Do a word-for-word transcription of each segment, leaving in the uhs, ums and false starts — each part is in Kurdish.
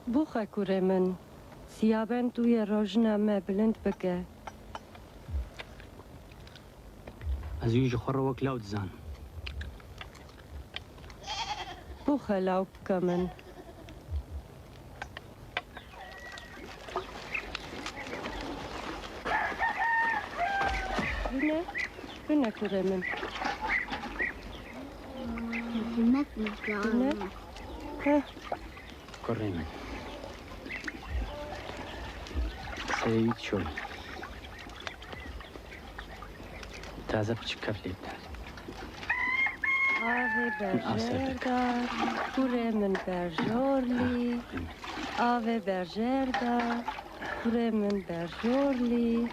Bixe kurê min, Siyabend dûye rojina me bilind bike. Ez wî ji xwe re wek law dizanim. Bixe lawpika min. Bine, bine kurê min. Bine. Heh. Kurê min. Serê wî çol. Taze piçik kef lê bide. Avê berjêr da, kurê min berjorlî. Avê berjêr da, kurê min berjorlî.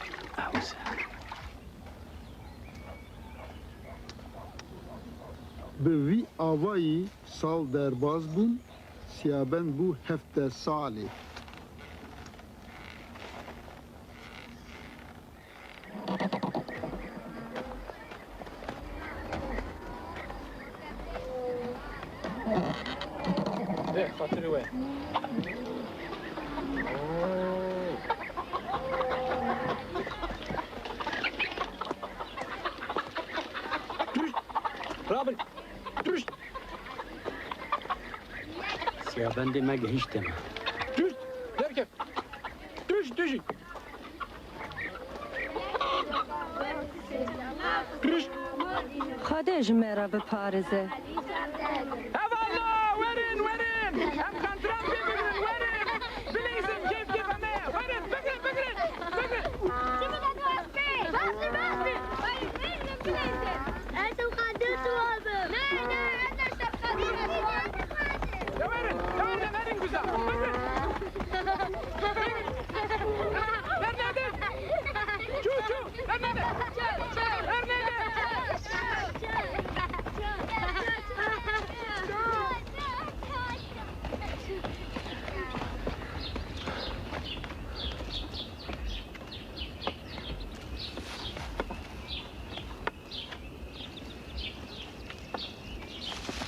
Bi vî avayî sal derbas bûn, Siyabend bû heftê salî. Bê xatirê we. Rabin. Pişt! Siyabendê me gihîşte me. Pişt! Derkef! Pişt, dijî! Pişt! Xwedê ji me re biparêze. Hevala, werin, werin! Em qentiran pê bigrin, werin! Bilîzin, kêf kêfa me ye! Werin, bigirin, bigirin, bigirin! Bastır, bastır! Hayır, bilîzin, bilîzin! Ez û Xadir tu abim. Ne, ne, ez de şefqet. Ya verin, ya verin, verin güzel. Verin. Ver nerede? Çu, çu, ver nerede? Ver nerede?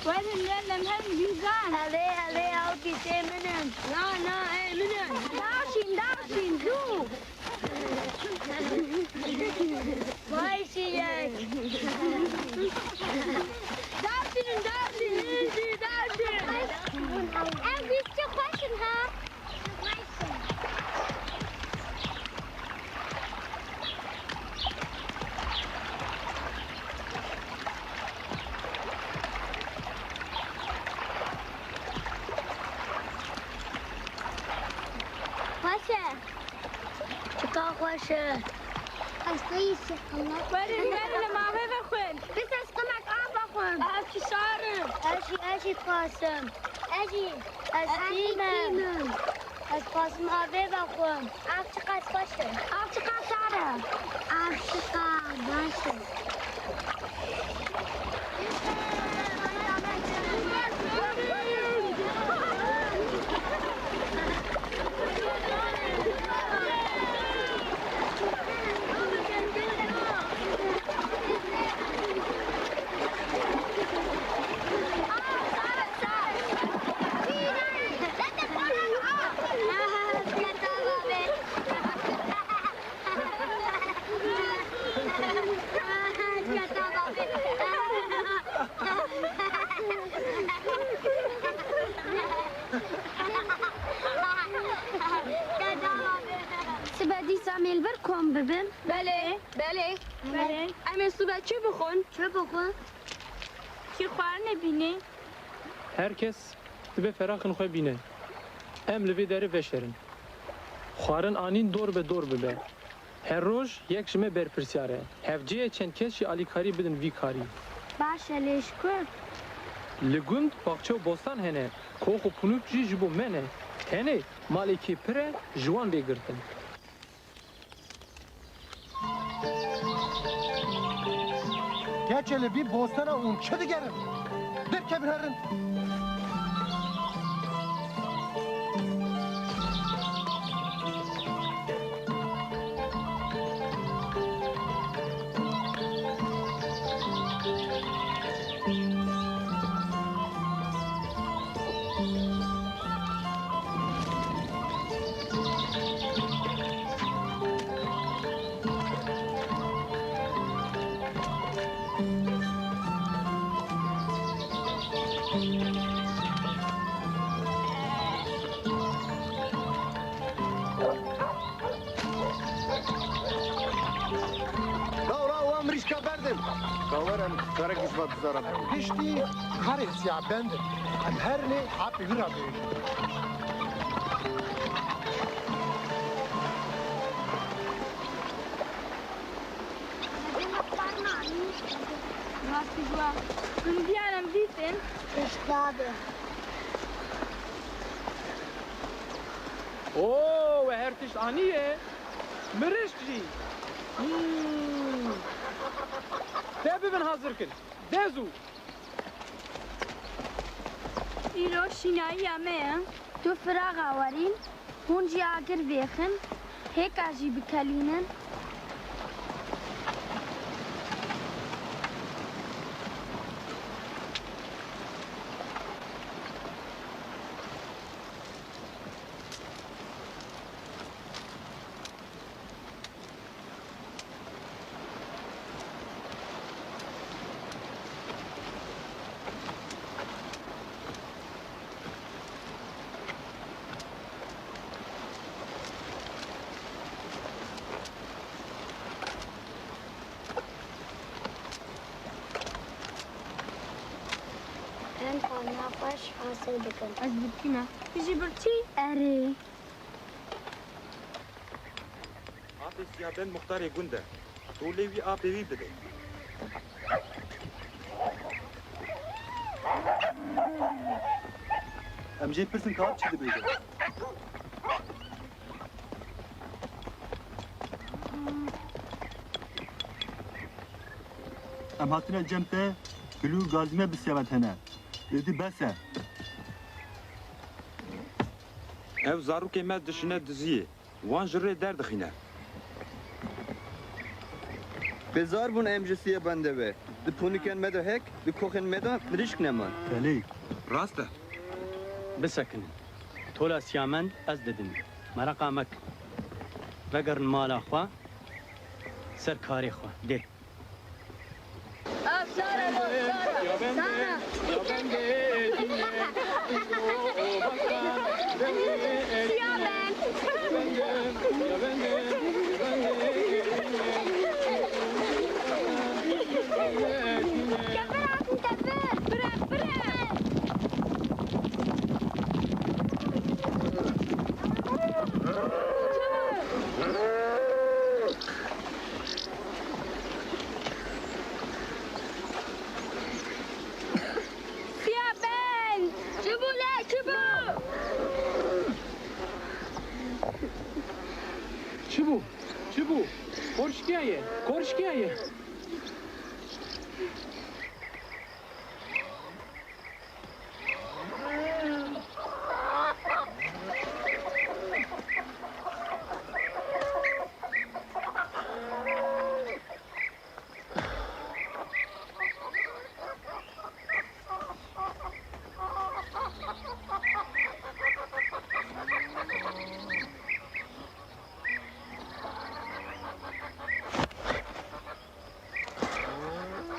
Werin, werin, em herin bîzan. Elê, elê, ew kî tê min in. Na, na, ê min in. Daşîn, daşîn, zû. Vay şiyek. Daşîn, daşîn, hîndî, daşîn. Ev bîz çi xweş in ha. Xweş e. Çika xweş e. Hastayî şiqillet. Werin, werin, li mavê vexwin. Bise şiqimek av vexwin. Ev çi şar e. Ez jî, ez jî dixwazim. Ez jî. Ez kî me? Ez dixwazim avê vexwim. Av çiqas xweş e. Av çiqas şar e. Av çiqas baş e. Sibe dîsa em ê li vir kom bibin? Belê, belê. Belê. Em ê sibe çi bixwin? Çi bixwin? Kî xwarinê bînî? Her kes dibe feraxin xwe bîne. Em li vê derê veşerin. Xwarin anîn dor be dor bibe. Her roj yek ji me berpirsiyar e. Hevcê ye çend kes jî alîkarî bidin vî karî. Baş e, lê ji ku? Li gund baxçe û bostan hene, kox û punûk jî ji bo me ne. Tenê malê kê pir e, ji wan bê girtin. Keçê li vî bostana hûn çi digerin? Derkevin herin! Dawra wan mirîşka berdin. Bawer em karekî ji van dizara bikin. Giştî karê Siyabend in. Em herinê apê wî re bêjin. Rastî ji we. Hûn diyan em dîtin. Pişt nade. Oo, we her tişt aniye. Mirişk jî. Hmm. Te bibin hazirkin. De zû. Îro şînayiya me ye. Tu firaxa werîn, hûn jî agir vêxin, hêka jî bikelînin. Em xwe nexweş hasê dikin. Ez birçî me. Tu jî birçî? Erê. Apê Siyabend muxtarê gund e. Tu lê wî apê wî bide. Em jê pirsin ka çi dibêje. Em hatine cem te, gilû gazî me bi Siyabend hene. Êdî bes e. Ev zarokê me dişine diziyê. Wan ji rê derdixîne. Bêzar bûn em ji Siyabendê ve. Di ponîkên me de hek, di koxên me de mirîşk neman. Belê. Rast e. Bisekinin. Tola Siyabend ez didim. Mereqa mekin. Vegerin mala xwe. Ser karê xwe. Dê. Siyabend! Çi bû le, çi bû? Çi bû? Çi bû? Korşkiyaye, korşkiyaye.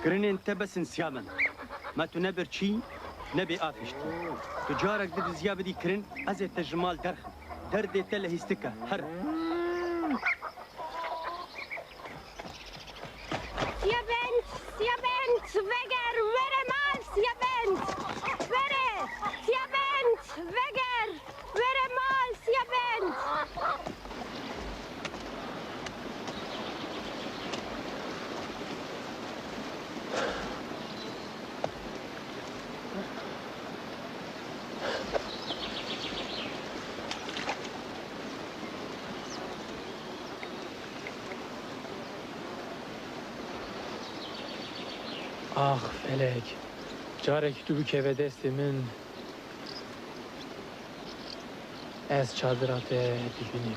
Kirinên te bes in Siyabend. Ma tu ne birçî, ne bê afişt. Tu carek di diziya bidî kirin, ez ê te ji mal derxim. Derdê te lehîstik e. Here. Siyabend, Siyabend, veger, were mal, Siyabend. Were, Siyabend, veger. Were mal, Siyabend! Ax felek, carekî tu bikeve destê min. Ez çadira te dibînim.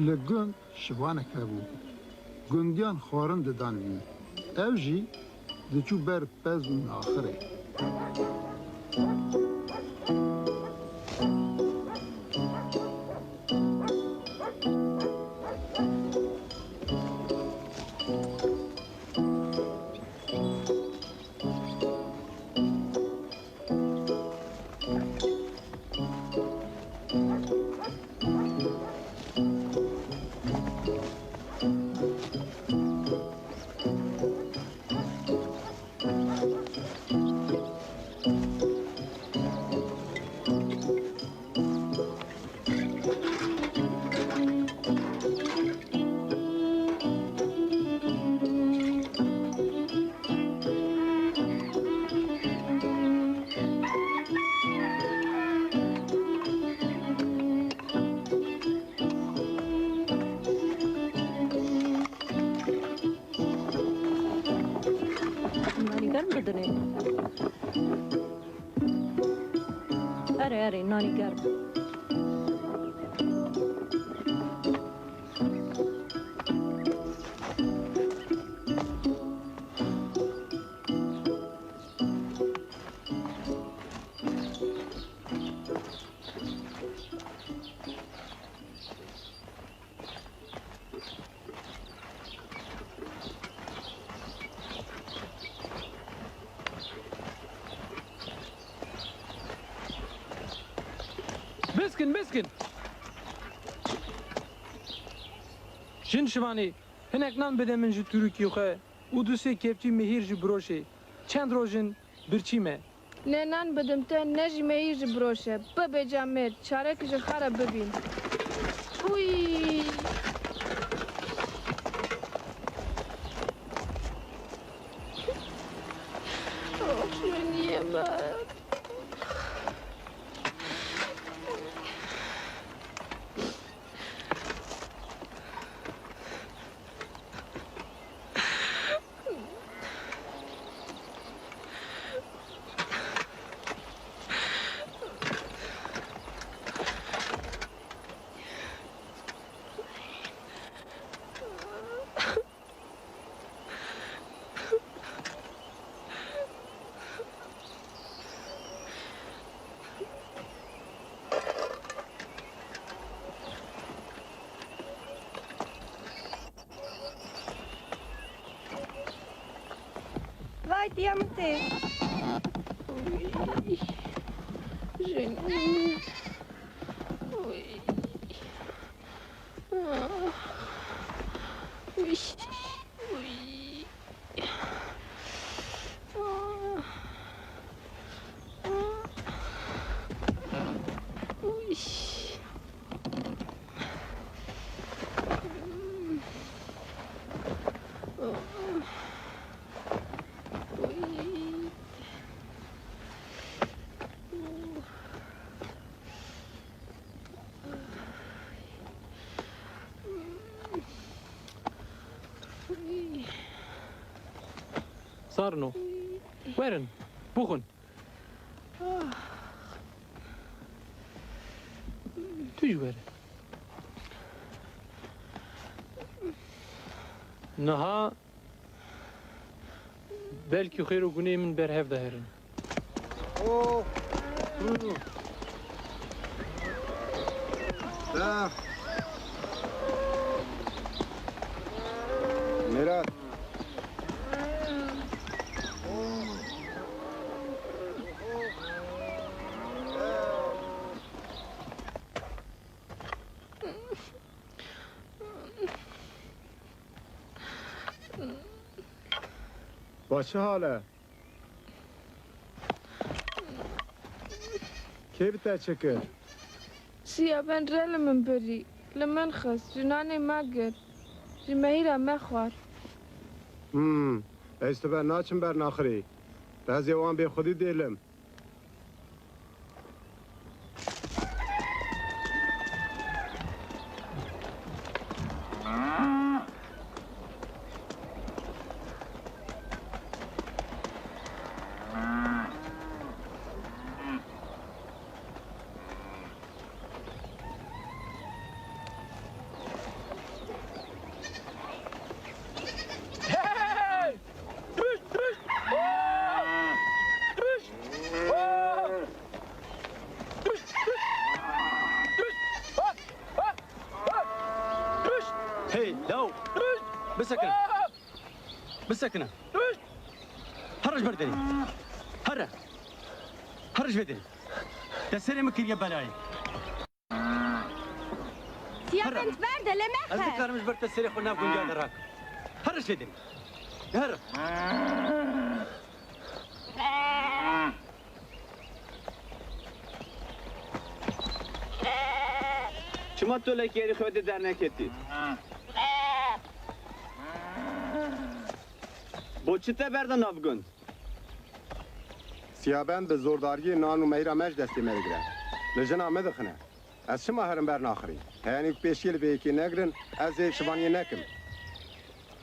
Li gund şivanek hebû. Gundiyan xwarin didan wî. Ew jî diçû ber pez û naxirê. Nanî germ bidinê. Erê, erê, nanî germ. Biskin, biskin! Jin şivanê, hinek nan bide min ji tûrikî xwe û du sê kepçî mehîr ji biroşê. Çend roj in birçî me. Ne nan bidim te, ne jî mehîr ji biroşe. Bibe camêrd, çarek ji xwe re bibîn. Uy! Of, niye ben? Vay diya min tê. Uy. Jenî. Uy. Ah. Uy. Uy. Ah. Ah. Uy. Sarno. Werin, bixwin. Tu jî were. Niha belkî xêr û gunê min berhev de herin. Oh. Bruno. Ah. Mirat. Wa çi hal e? Kê bi te çi kir? Siya ben re li min birî, li min xist, ji nanê me girt, ji mehîra me xwar. Hmm, ez tu ber naçim ber naxirî. Ez ê wan bêxwedî dêlim. Bisekine. Bisekine. Here ji ber derê. Here. Here ji vê derê. Te serê min kiriye belayê. Siyabend berde, lê mexe. Ez nikarim ji ber te serê xwe nav gundiya de rakim. Here ji vê derê. Here. Çima tu li kêrî xwe dî derneketî? Bo çi te berde nav gund? Siyabend bi zordariyê nan û mehîra me ji destê me digire. Li jina me dixine. Ez çima herim ber naxirî? Heyanî ku pêşiyê li vê yekê negirin, ez ê şivaniyê nekim.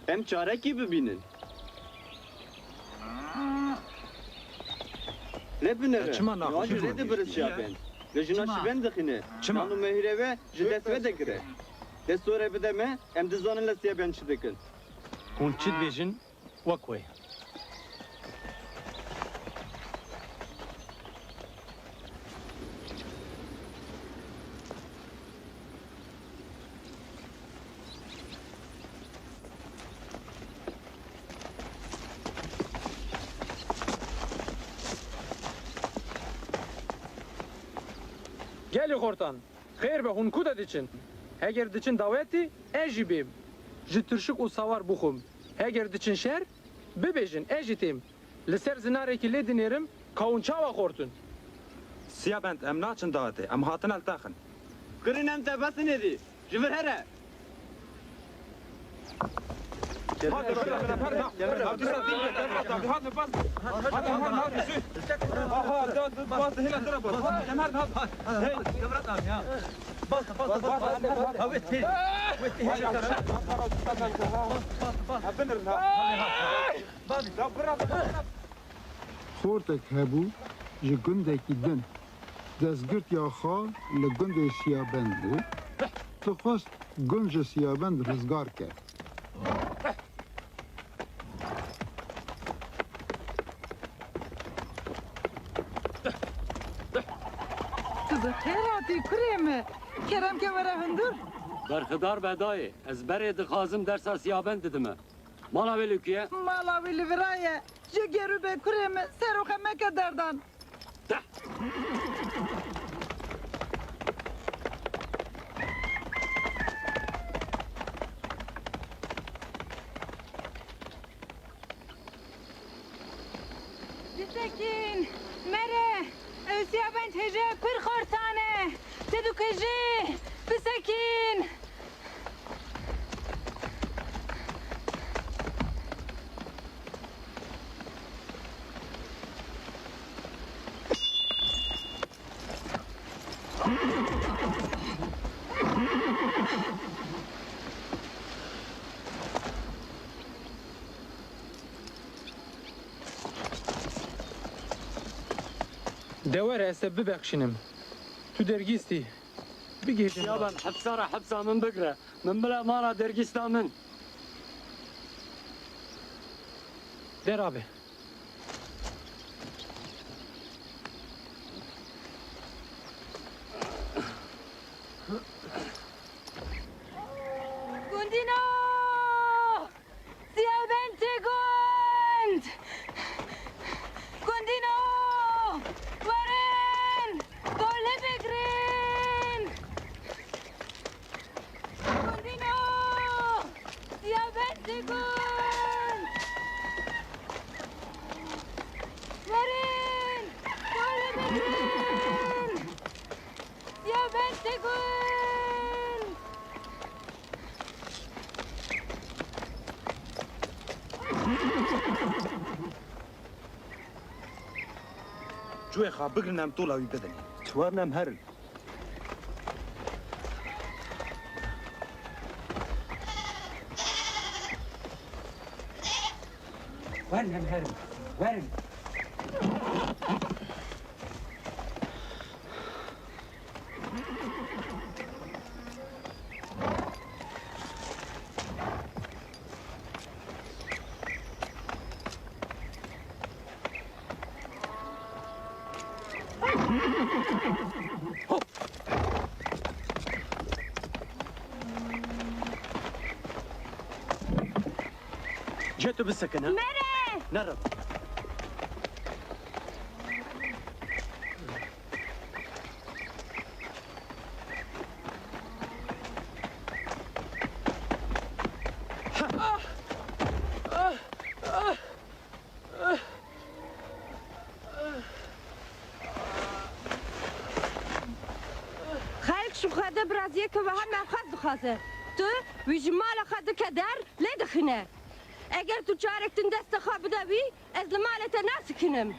Em çarekî bibînin. Lê binêre. Ez çima naxwe ji rê dibire Siyabend. Lê jina Siyabend dixine. Çima? Nan û mehîrê we ji dest we digire. Dê sorê bide me, em dizanin li Siyabend çi dikin. Hûn çi dibêjin? Wek wê. Gelî xortan, xêr be, hûn ku de diçin? Heger diçin dawetî, ez jî bêm. Ji tirşik û sawar bixwim. Heger diçin şer, bibêjin, ez jî têm. Li ser zinarekî lê dinêrim, ka hûn çawa xortin? Siyabend, em naçin dawetê, em hatine li te xin. Kirin em te besinê dî, ji vir here. Xortek hebû ji gundekî din, destgirtiya xwe li gundê Siyabend bû, dixwest gund ji Siyabend rizgar ke. Tu bi xêr hatî kurê min. Kerem ke were hundir. Berxidar be dayê, ez berê dixwazim dersa Siyabend didime. Mala wê li ku ye? Mala wî li vira ye. Ji gerû be kurê min, seroxe meke derdan. Bisekîn, mere, ew Siyabend hêja pir xortan e. Te dikujî, bisekîn. De were ez te bibexşînim. Tu dergîst î. Bigihîjin. Siyabend, hepsa re hepsa min bigire. Min bile mala dergîsta min. De rabe. Gundîno! Siyabend tê gund! Gundîno! Werin! Tolê bigirin! Gundîno! Siyabend tê gund! Werin! Tolê bigirin! Siyabend tê gund! Çûyê xwe bigirin, em tola wî bidin. Çiwarin em herin. Werin em herin. Werin. Tu bisekine. Mere! Nere. Xelk ji Xwedê bi raziyeke wiha navxwaz dixwaze. Tu wî ji mala xwe dike der, lê dixine. Eger tu carek din destê xwe bide wî, ez li malê te nasikinim.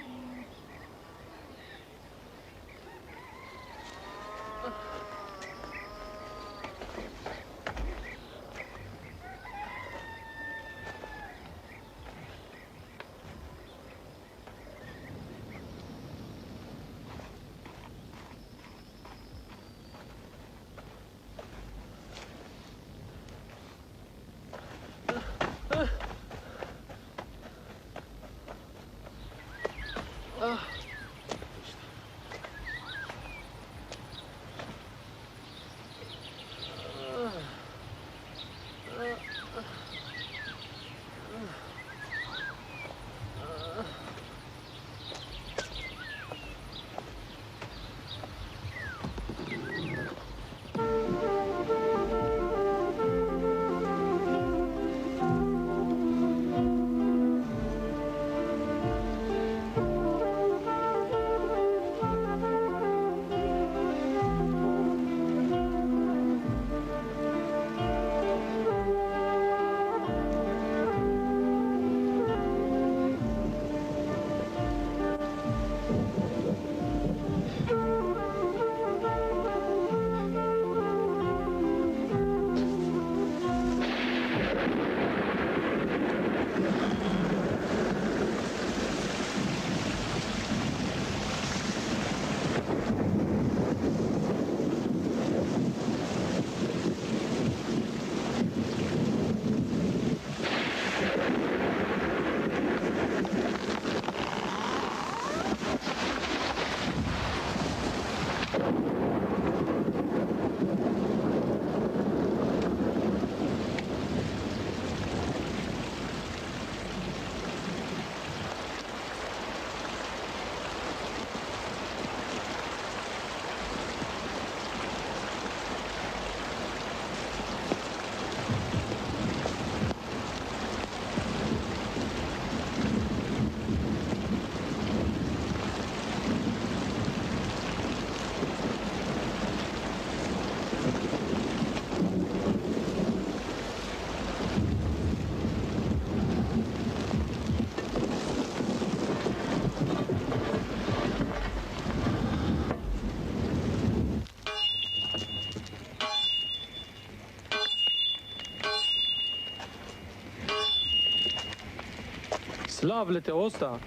Silav li te osta.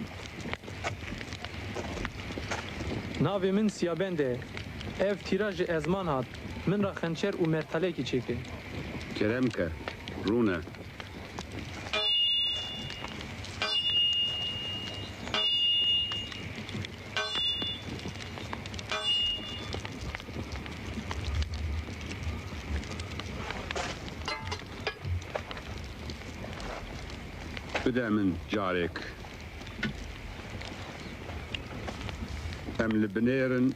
Navê min Siyabend e. Ev tîra ji ezman hat. Min re xençer û mertalekî çêke. Kerem ke, rûne. Bide min carek. Em li binêrin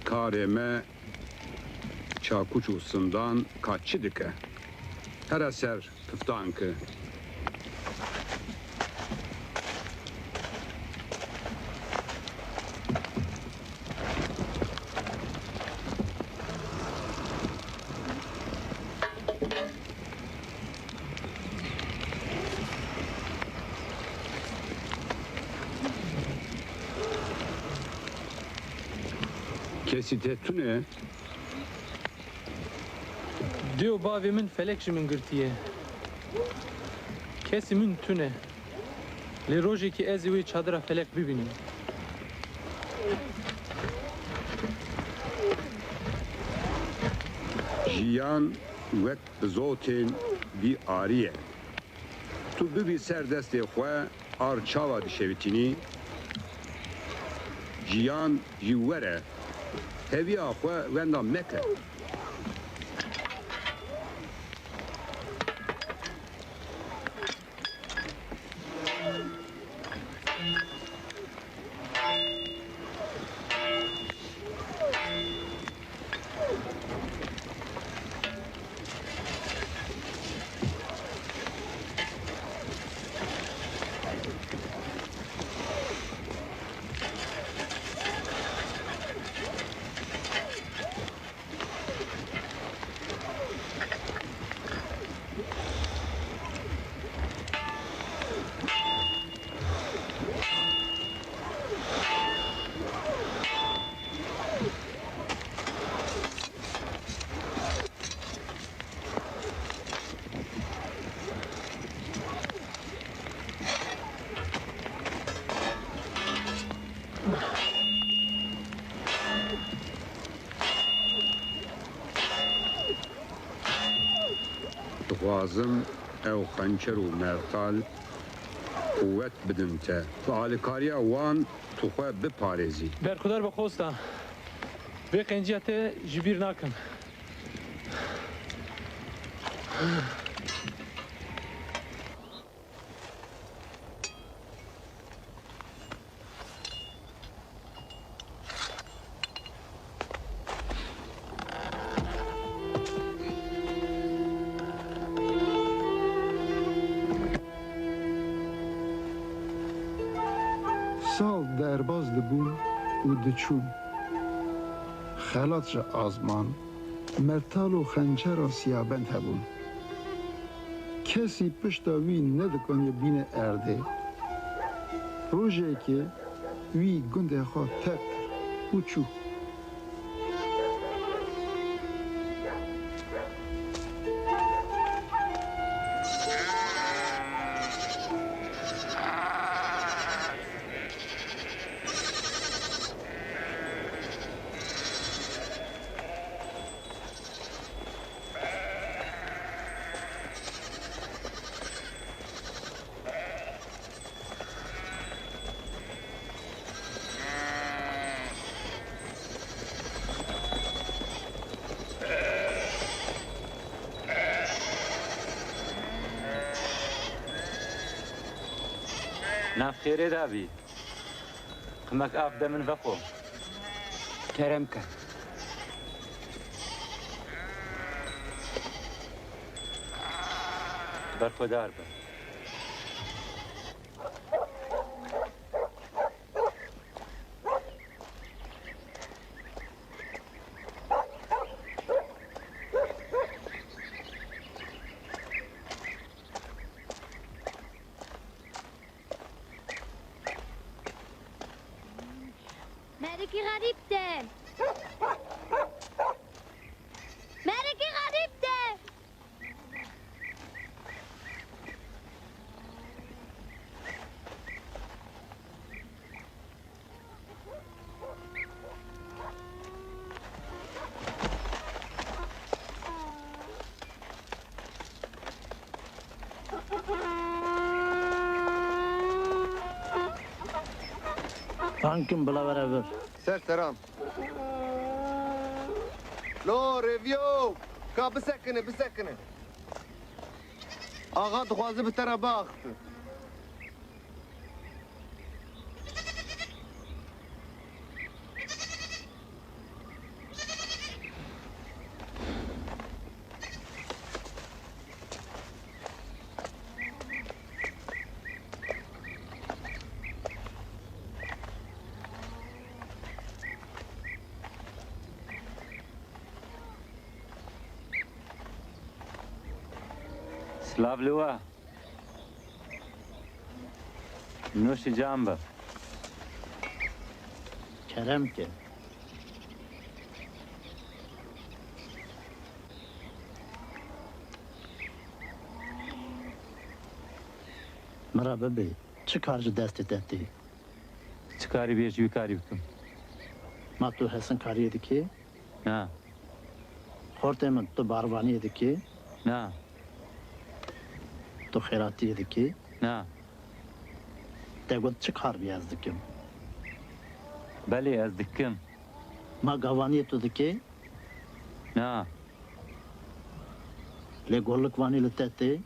karê me çakûç û sindan ka çi dike? Here ser kiftan ki. Kesî te tune? Dê û bavê min felek ji min girtiye. Kesî min tune. Lê rojekî ez ê wê çadira felek bibînim. Jiyan wek bizotên vî arî ye. Tu bibî ser destê xwe, ar çawa dişewitînî? Jiyan jî were, heviya xwe wenda meke. Dixwazim ew xençer û mertal quwet bidin te. Bi alîkariya wan tu xwe biparêzî. Berxudar be xosta. Vê qenciya te ji bîr nakim. Sal derbas dibûn û diçûn. Xelat ji azman, mertal û xençera siyabend hebûn. Kesî pişta wî nedikaniye bîne erdê. Rojekê wî gundê xwe terk kir û çû. Nav xêrê de bî. Qimek av de min vexwe. Kerem ke. Berxwedar be. Merikî xerîb te. Merikî xerîb te. Ankim bila were vir. Ser seran. Lo, Revyo! Ka bisekine, bisekine. Axa dixwaze bi te re biaxife. Silav li we. Nûşî can be. Kerem ke. Min re bibê, çi kar ji destê te tê? Çi karî bê, ji wî karî bikim. Ma tu hesinkariyê dikî? Na. Xortê min, tu barvaniyê dikî? Na. Tu xêratiyê dikî? Na. Te got çi kar bê ez dikim? Belê, ez dikim. Ma gavaniyê tu dikî? Na. Lê golikvanî li te tê?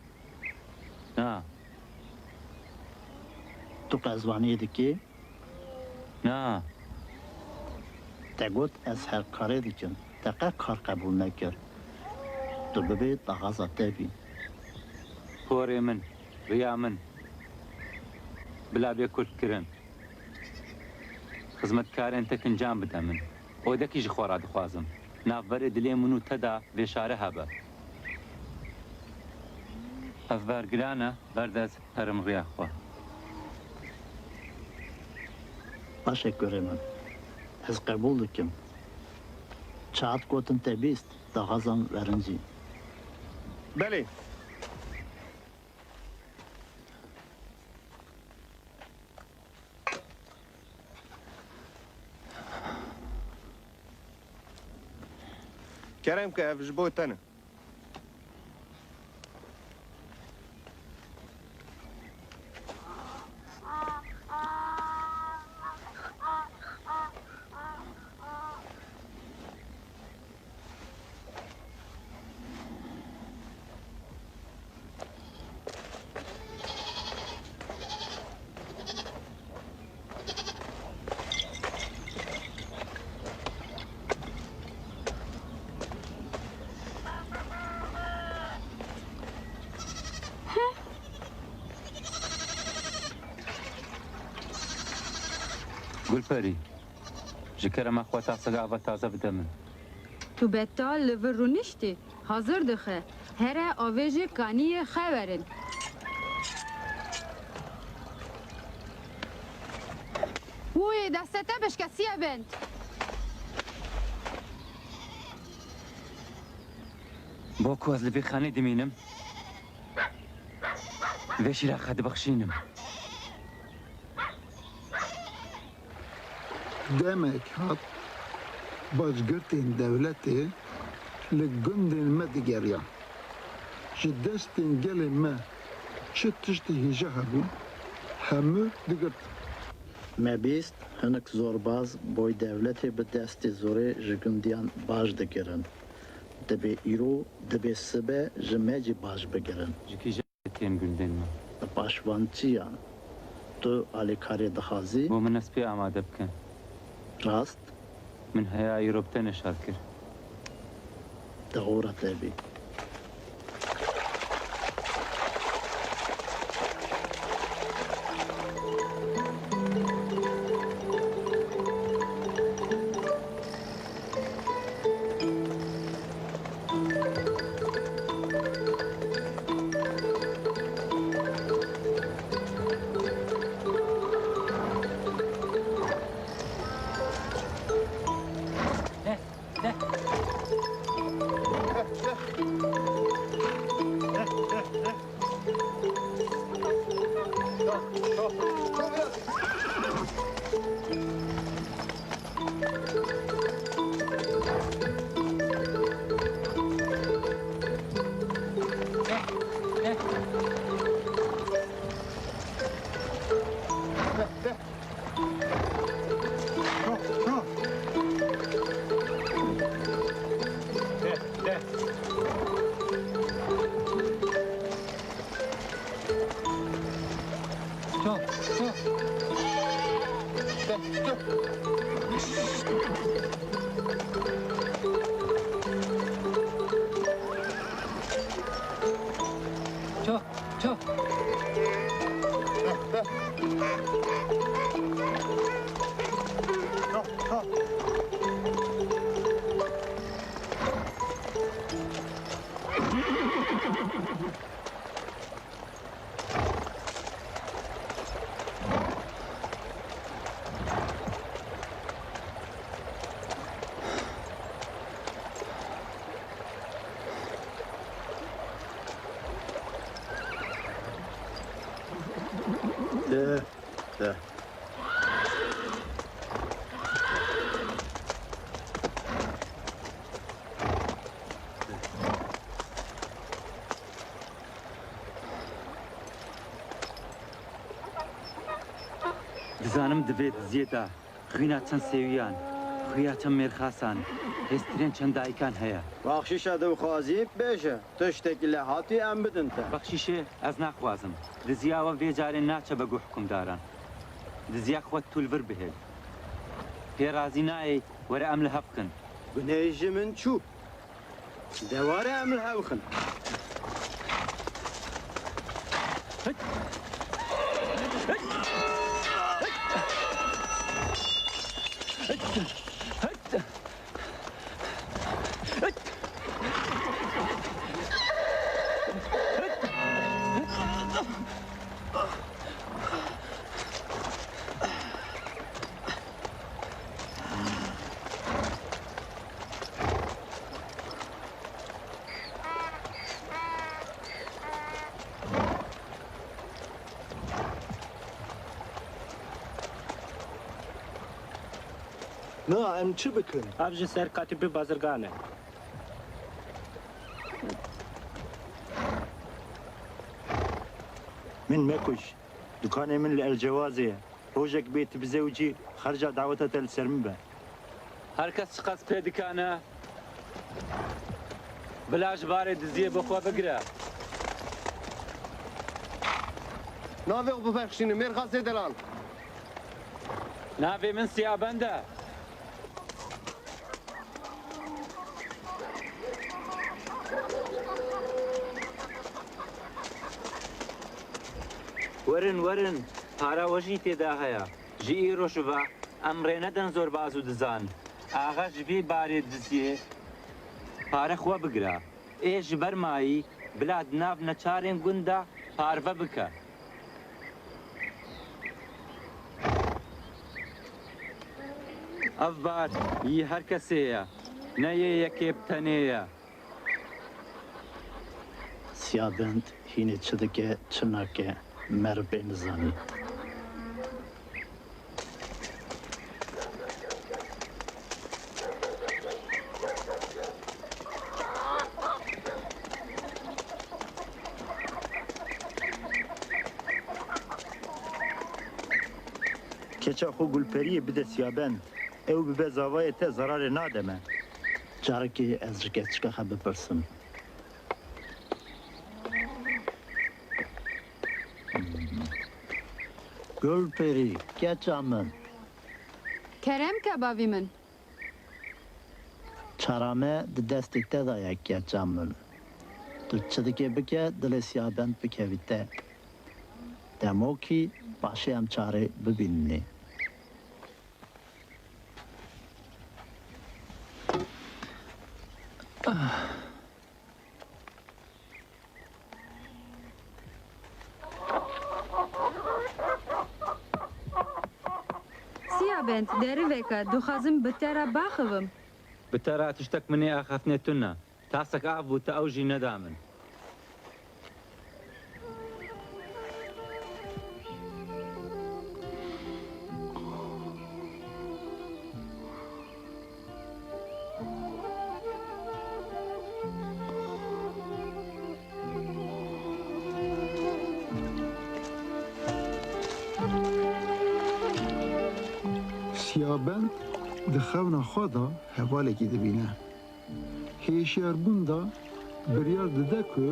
Na. Tu qezvaniyê dikî? Na. Te got ez her karê dikim. Te qe kar qebûl nekir. Tu bibê daxwaza te bî. Porê min, riya min bila bê kurtkirin. Xizmetkarên te kincan bide min. Odekî ji xwe re dixwazim. Navberê dilê min û te de vêşare hebe. Ev ber giran e, berde ez herim riya xwe. Baş e kurê min. Ez qebûl dikim. Çaxat gotin te bîst, daxwazam werincî. Belê. Kerem ke, ev ji bo te ne. Gulperî, ji kerema xwe tasek ava taze bide min. Tu betal li vir rûniştî? Hazir dixe. Here avê jî kaniyê xewerin. Wûyê destê te bişkesiye bend. Bo ku ez li vê xanê dimînim, vê şîra xwe dibexşînim. Demek hat, bajgirtên dewletê li gundên me digeriyan. Ji destên gelê me çi tiştê hêja hebû, hemû digirtin. Me bîst hinek zorbaz boy dewletê bi destê zorê ji gundiyan baj digirin. Dibê îro, dibê sibe ji me jî baj bigirin. Ji kîjan tên gundên me? Paşvançiyan. Tu alîkariyê dixwazî? Bo min ez pê amade bikin. Rast? Min heya îro bi te neşar kir. Dehora te bî. Ço, ço. De, de. Dizanim di vê diziyê de xwîna çend sêwiyan, xuya çend mêrxasan, hêstirên çend dayikan heye. Baxşîşa dixwazî, bêje, tiştekî lê hatî em bidin te. Bexşîşê ez naxwazim. Diziya we vê carê naçe be guh hukimdaran. Diziya xwe tu li vir bihêl. Pê razî nayê, were em li hev kin. Gunehê ji min çû. De were em li hev xin. Na, em çi bikin? Ev ji ser katîpî bazirgan e. Min mekuş. Dukanê min li El Cewazê ye. Rojek bê tu bizewicî, xerca daweta te li ser min be. Her kes çiqas pê dikane, bila ji barê diziyê bi xwe bigire. Navê xwe bibexşîne, mêrxasê delal. Navê min Siyabend e. Werin, werin, para we jî tê de heye. Ji îro şiva em rê nedin zorbaz û dizan. Axa ji vî barê diziyê pare xwe bigire. Ê ji ber mayî bila di nav neçarên gund de parve bike. Ev bar yî her kesê ye, ne yê yekê bi tenê ye. Siyabend hînê çi dike, çi nake, meriv pê nizanî. Keça xwe Gulperiyê bide Siyabend. Ew bibe zavayê te, zerarê nade me. Carekê ez ji keçika xwe bipirsim. Gulperî, keça min. Kerem ke bavî min. Çara me di destê te de ye, keça min. Tu çi dikê bike, dilê Siyabend bikevî te. Demokî paşê em çarê bibînî. Siyabend, deriveke, dixwazim bi te re baxivim. Bi te re tiştek min ê axaftinê tune. Tasek av bû, te ew jî neda min. Siyabend di xewna xwe de hevalekî dibîne. Hêşyarbûn de biryar dide ku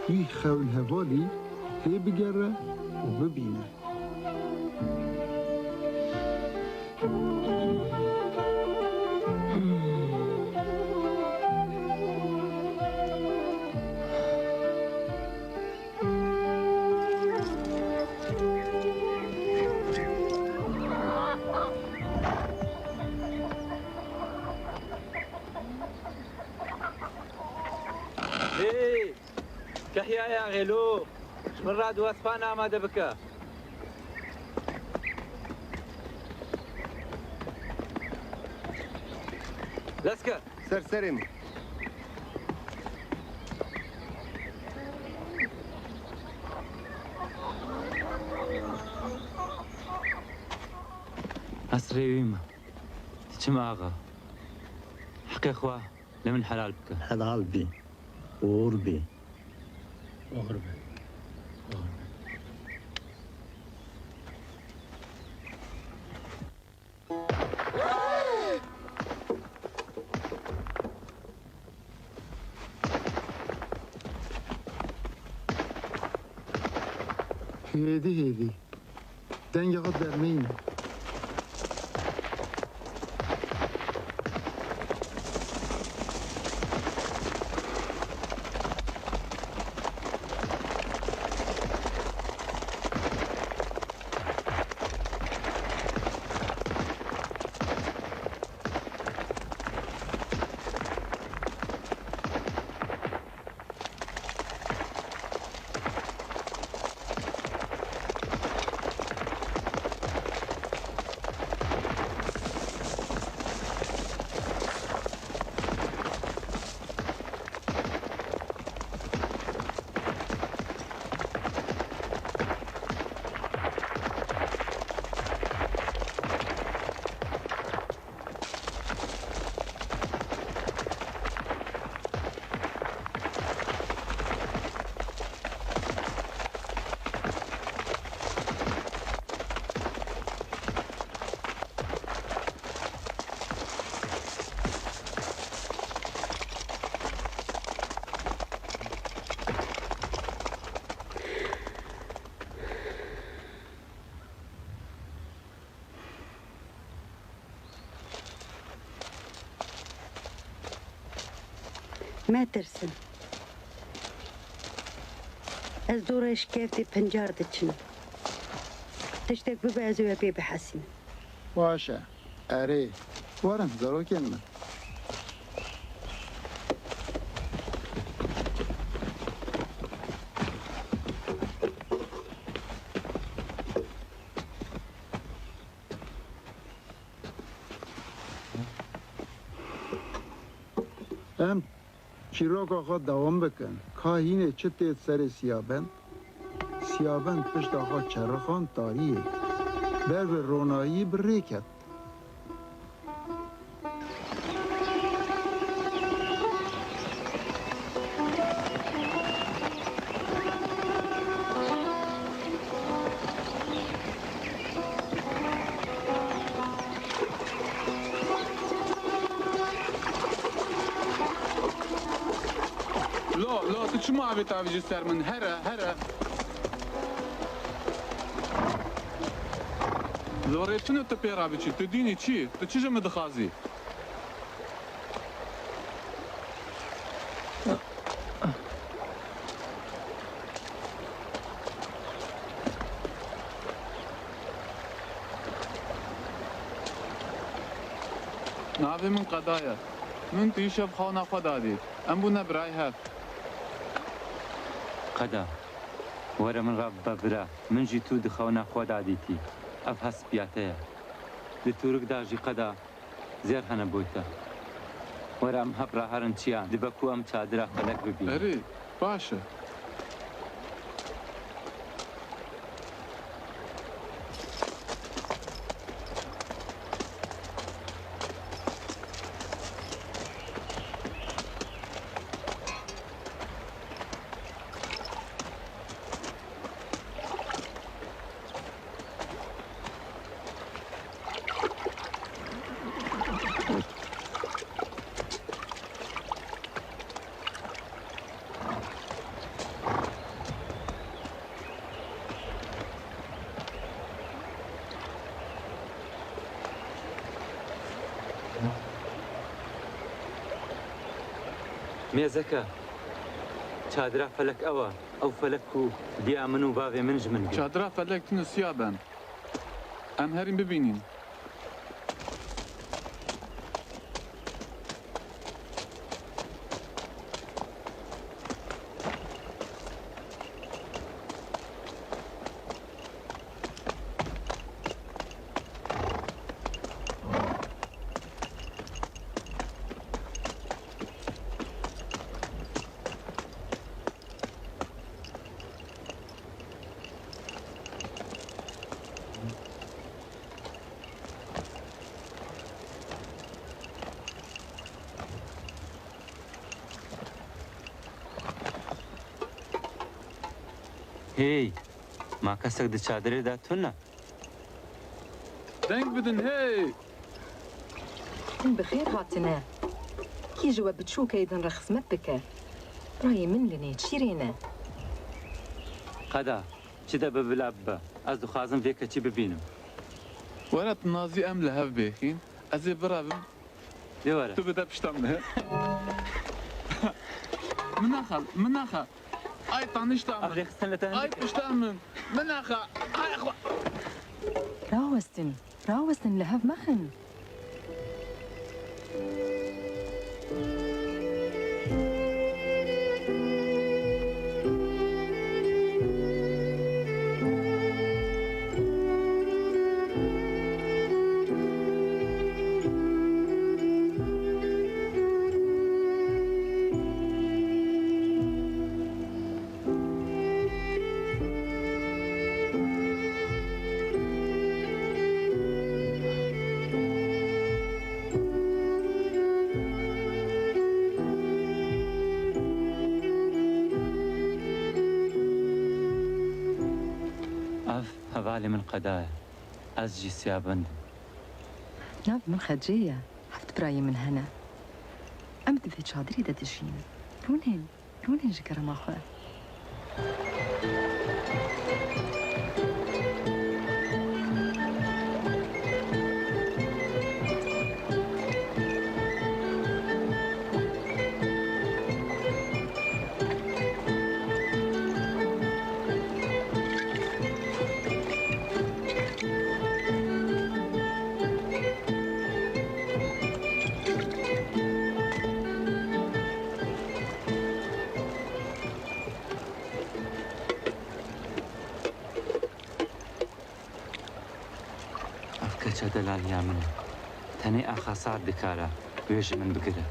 wî xewnhevalî têbigere û bibîne. Hey! Kehyaya Xêlo, ji min re du espan amade bike. Leske. Ser serê min. Ez rêwî me. Diçim axa. Heqê xwe li min helal bike. Helal bî. Oxir bî. Oxir bî. Oxir bî. Hêdî hêdî. Dengê xwe dermeyîne. Metirsin. Ez dora şikeftê pincar diçim. Tiştek bibe ez ê we pê bihesînim. Baş e. Erê. Werin, zarokên min. Em çîroka xwe dewam bikin. Ka hînê çi tê serê Siyabend? Siyabend pişta xwe çerixand tariyê. Ber bi ronahiyê bi rê ket. Lo, lo, tu çima avê tavêjî ser min? Here, here. Li rê tune tu pê re biçî, tu dînî çi? Tu çi ji min dixwazî? Navê min Qeda ye. Min tu îşev xewna xwe da dît. Em bûne birayê hev. Qeda, were min re bibe bira. Min jî tu di xewna xwe da dîtî. Ev hespiya te ye. Di tûrik de jî Qeda, zêr hene bo te. Were em hep re herin çiyan, dibe ku em çadira felek bibînin. Erê, baş e. Mêzeke, çadira felek ew e. Ew felek ku diya min û bavê min ji min girt. Çadira felek tune Siyabend. Em herîn bibînîn. Hey, ma kesek di çadirê de tune? Deng bidin, hey! Hûn bi xêr hatine. Kî ji we biçûkeyê din re xizmet bike? Birayê min li nêçîrê ne. Qeda, çi de bibe bila bibe. Ez dixwazim vê keçî bibînim. Were tu nazî em li hev bêxîn. Ez ê birevim. Lê were. Tu bide pişta min. Min naxe, min naxe. Ay tanişta min. Ev rêxistin li te hin dike. Ay pişta min. Min naxe. Ay xwe. Rawestin, rawestin, li hev mexin. Ev hevalê min Qeda ye. Ez jî Siyabend im. Nav min Xecê ye. Heft birayê min hene. Em di vê çadirê de dijîn. Rûnên, rûnên ji kerema xwe. Neçe delaliya min e. Tenê Axa Sa'd dikare wê ji min bigire.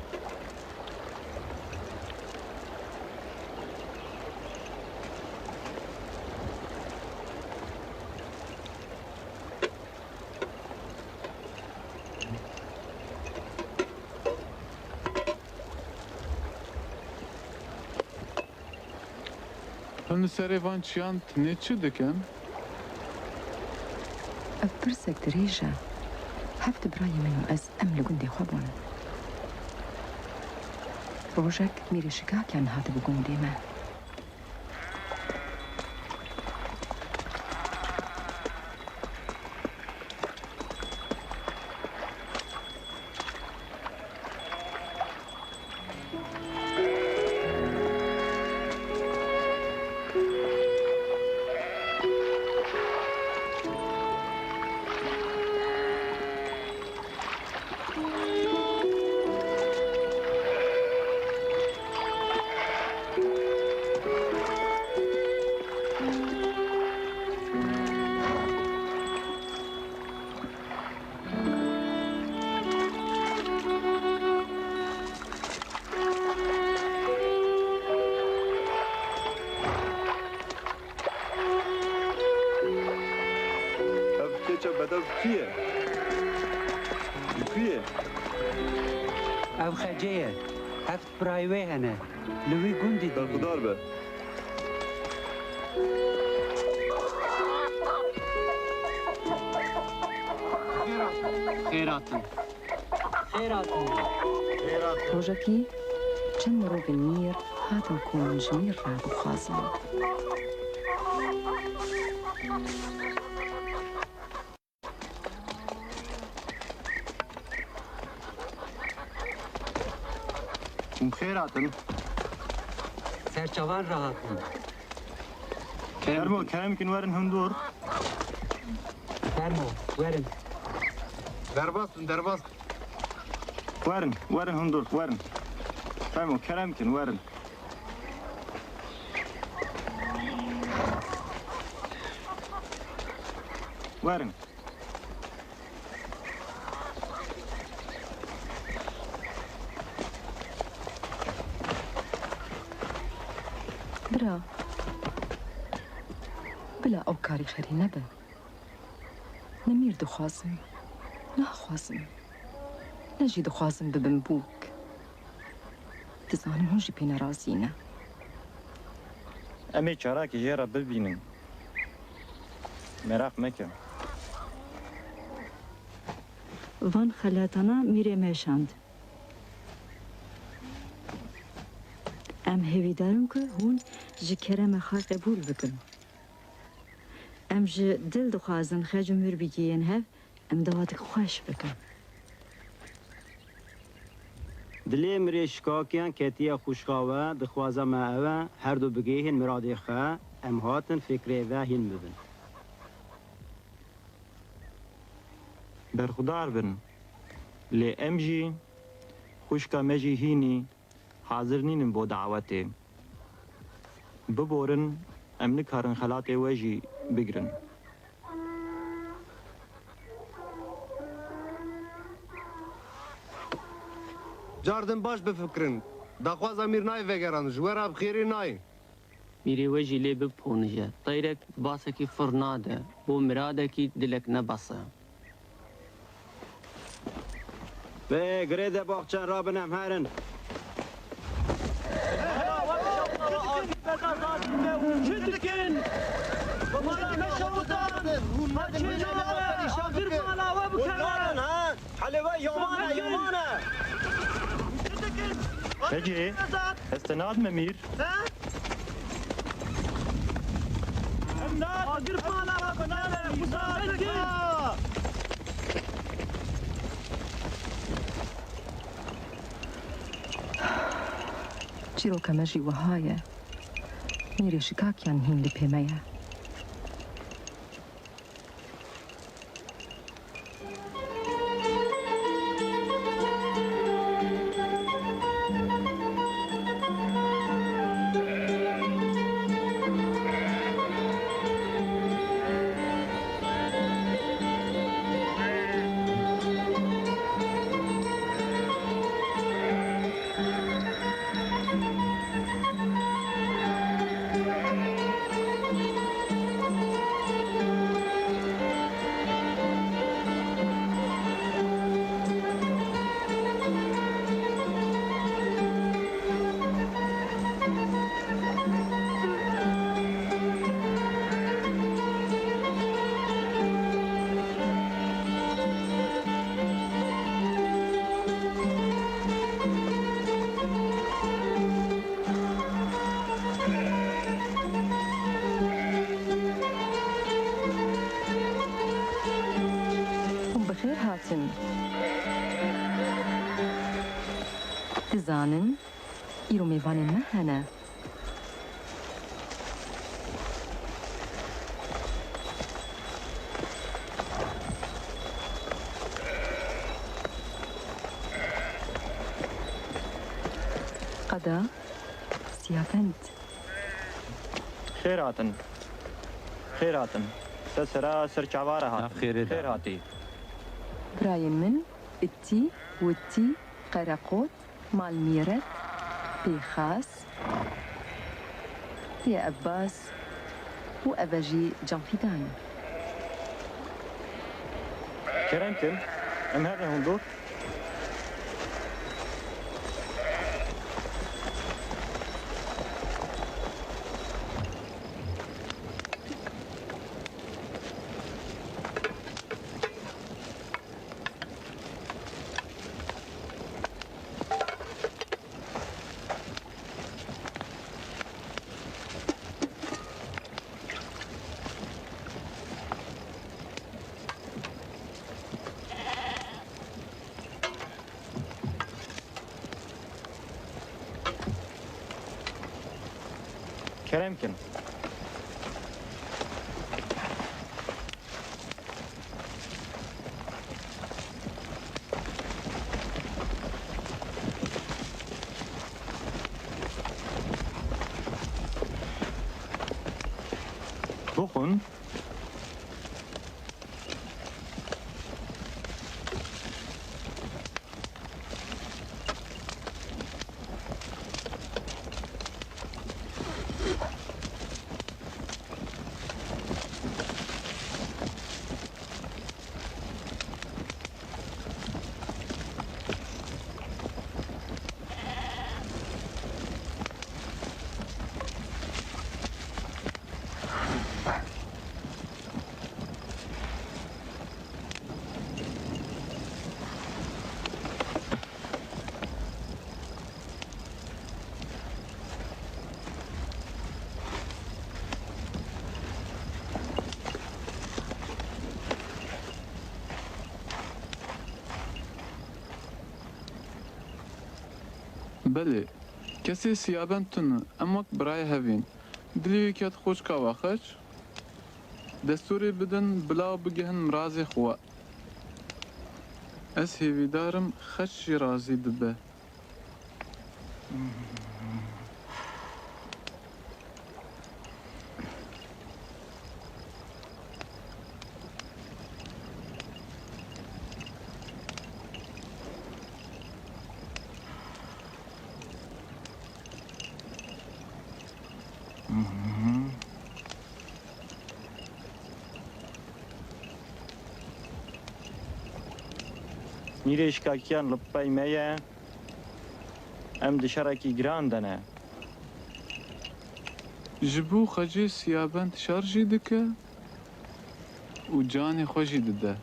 Hûn li serê van çiyan tinê çi dikin? Ev pirsek dirêj e. Heft birayê min û ez em li gundê xwe bûn. Rojek mîrê Şikakiyan hatibû gundê me. Ev keçe bedew kî ye? Li ku ye? Ew Xecê ye. Heft birayê wê hene. Li wî gundî dimîne. Berxudar be. Xêr hatin. Xêr hatin. Rojekî çend mirovên mîr hatin ku min ji mîr re bixwazin. Hûn bi xêr hatin. Ser çavan rahatin. Fermo, kerem kin werin hundur. Fermo, werin. Derbas bin, derbas. Werin, werin hundur, werin. Fermo, kerem kin werin. Werin. Bira, bila ew karî xerî nebe. Ne mîr dixwazim, naxwazim. Ne jî dixwazim bibim bûk. Dizanim hûn jî pê nerazî ne. Em ê çarekê jê re bibînin. Meraq meke. Van xelatana mîrê me şand. Em hêvîdar in ku hûn ji kerema xwe qebûl bikin. Em ji dil dixwazin xec û mîr bigihên hev, em dawatik xweş bikin. Dilê mirê Şikakiyan ketiye xwişka we, dixwaza me ew e, her du bigihên miradê xwe, em hatin fikrê ve hîn bibin. Berxudar bin, lê em jî, xwişka me jî hînî, hazir nînin bo dawetê. Biborin, em nikarin xelatê we jî bigrin. Cardin baş bifikirin. Daxwaza mîr nayê vegeran, ji we re bi xêrê nayê. Mîrê we jî lê biponije. Teyrek basekî fir nade, bo miradekî dilek ne bes e. Vê girê de baxçe rabin em herin. Çi dikin? Agir mala we bikeve. Helê we yaman e, yaman e. Peki, ez te nadime mîr. Agir mala we bikeve. Çîroka me jî wiha ye. Mîrê Şikakiyan hîn li pê me ye. Xêr hatin. Dizanin, îro mêvanên me hene. Qada, Siyabend. Xêr hatin. Xêr hatin. Te sera ser çava re hatin. Ev xêrê de. Xêr hatî. Birayên min, Îtî, Witî, Qereqot, Malmîret, Pêxas, Pê Ebbas û ev e jî Can Fîdan. Kerem kin, em hev ne hundur. Kerem kin. Bixwin. Belê, kesê Siyabend tune, em wek birayê hev în. Dilê wî ket xwişka we xeç, destûrê bidin bila bigihin mirazê xwe. Ez hêvîdar im xeç jî razî bibe. Mîrê şikakiyan li pey me ye. Em di şerekî giran de ne. Ji bo xecê Siyabend şer jî dike û canê xwe jî dide.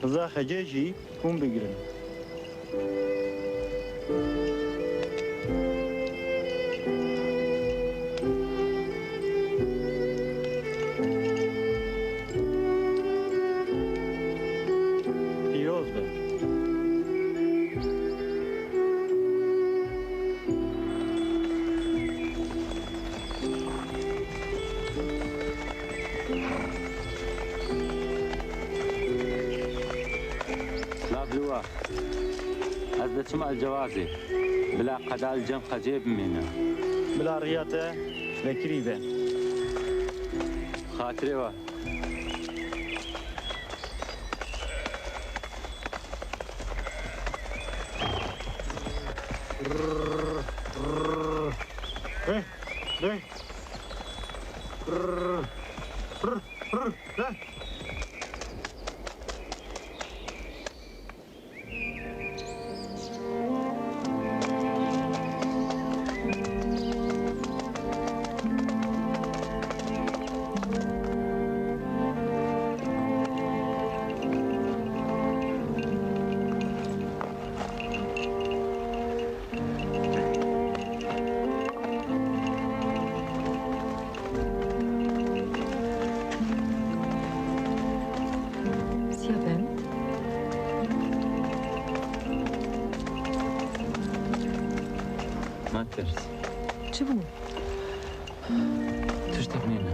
Riza xecê jî hûn bigirin. Pîroz be. Silav li we. Ez diçim El Cewazê. Bila qeda li cem xecê bimîne. Bila riya te vekirî be. Xatirê we. Rê, rê. Rê. Çi bû? Tiştek nîne.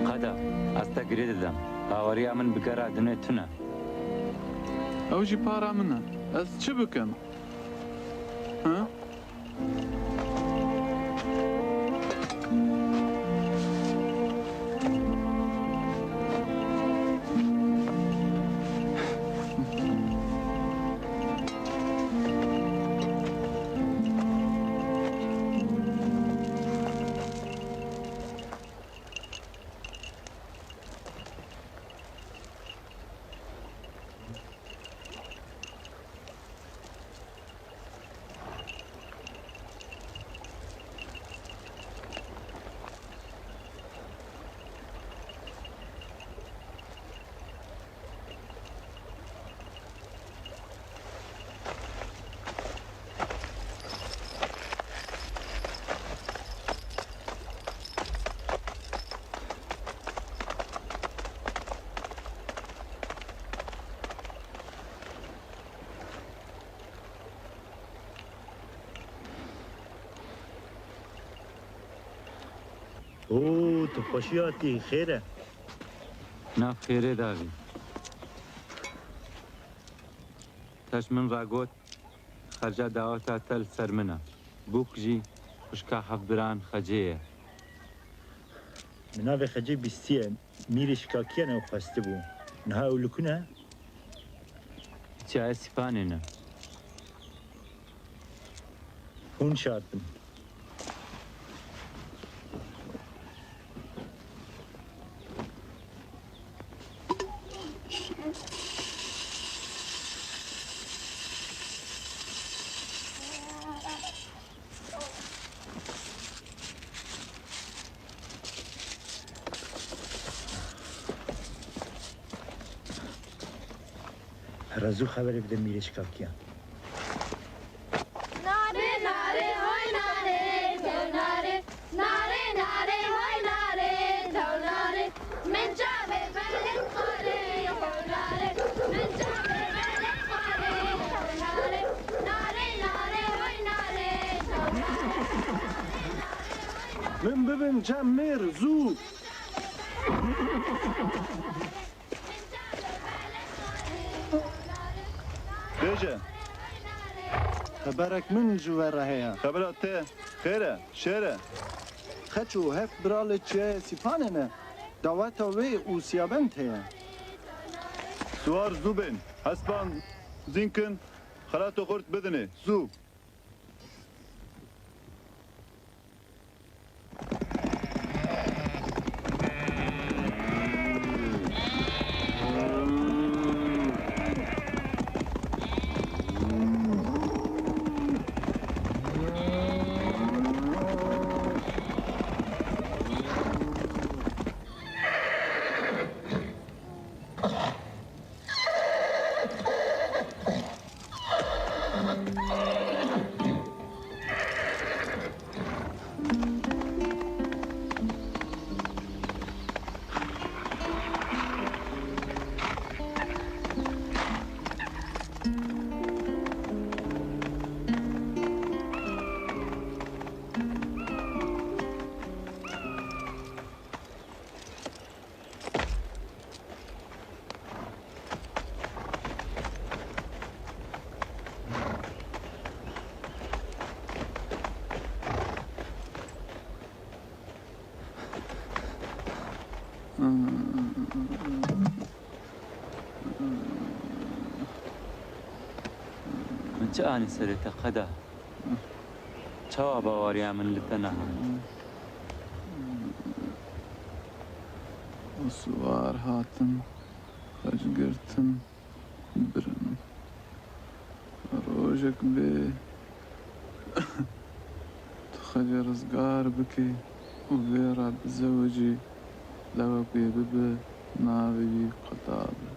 Qeda, ez te girê didim. Baweriya min bi gera dinê tune. Ew jî para min e. Ez çi bikim? Ha? Oo, tu xweşî hatî, xêr e? Nav xêrê davî. Te ji min re got, xerca daweta te li ser min e. Bûk jî xwişka hevbiran Xecê ye. Bi navê Xecê bîstiye, mîrê şikakiyên ew xwestibû. Niha ew li ku ne? Çiyayê Sîpanê ne. Hûn şart bin. Here zû xeberê bide mîrê şikakiyan. Nare, nare, hoy nare, tew nare. Nare, nare, hoy nare, tew nare. Min çavê berê xwarê, tew nare. Min çavê berê xwarê, tew nare. Nare, nare, hoy nare, tew nare. Min bibin çem mêr, zû. Bêje. Xeberek min ji we re heye. Xebera te xêr e, şêr e. Xeço, heft biralê çiyayê Sîpanê ne. Daweta wê û Siyabend heye. Siwar zû bên. Hespan zîn kin. Xelato xurt bidinê. Zû. Min çi anî serê te qeda? Çawa baweriya min li te nehat? Siwar hatim, xeç girtim, birim. Rojek bê tu xecê rizgar bikî û vê re bizewicî, lewek wê bibe, navê wî Qeda be.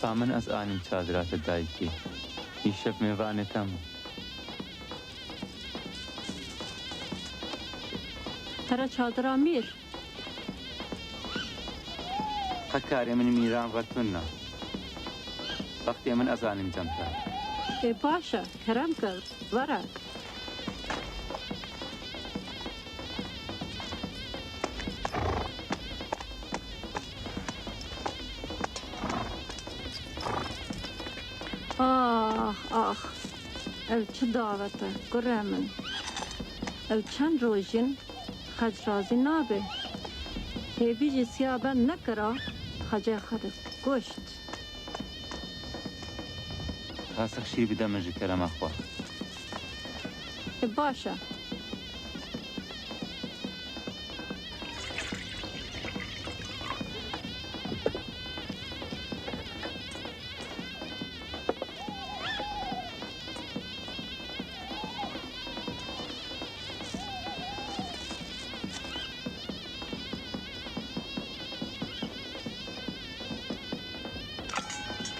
Ka min ez anîm çadira te dayikê. Îşev mêvanê te me. Te re çadira mîr. Qe karê min mîran re tune. Wextê min ez anîm cem te. Ê baş e, kerem ke, were. Ax, ax. Ev çi dawet e, kurê min? Ew çend roj in xec razî nabe. Hêvî jî siya ben nekira, xecê xwe dikuşt. Qasix şîr bide min ji kerema xwe. E, baş e.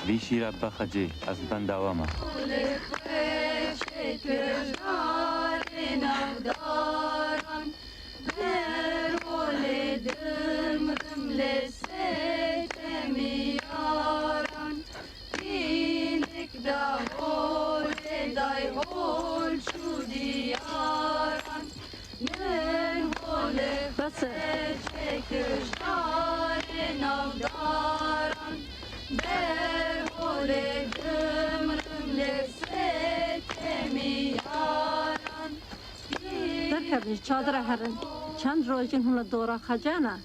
Vî şîra bibe xecê, ez li benda we me. Bes e. Derkevin ji çadira herin. Çend roj in hûn li dora xece ne.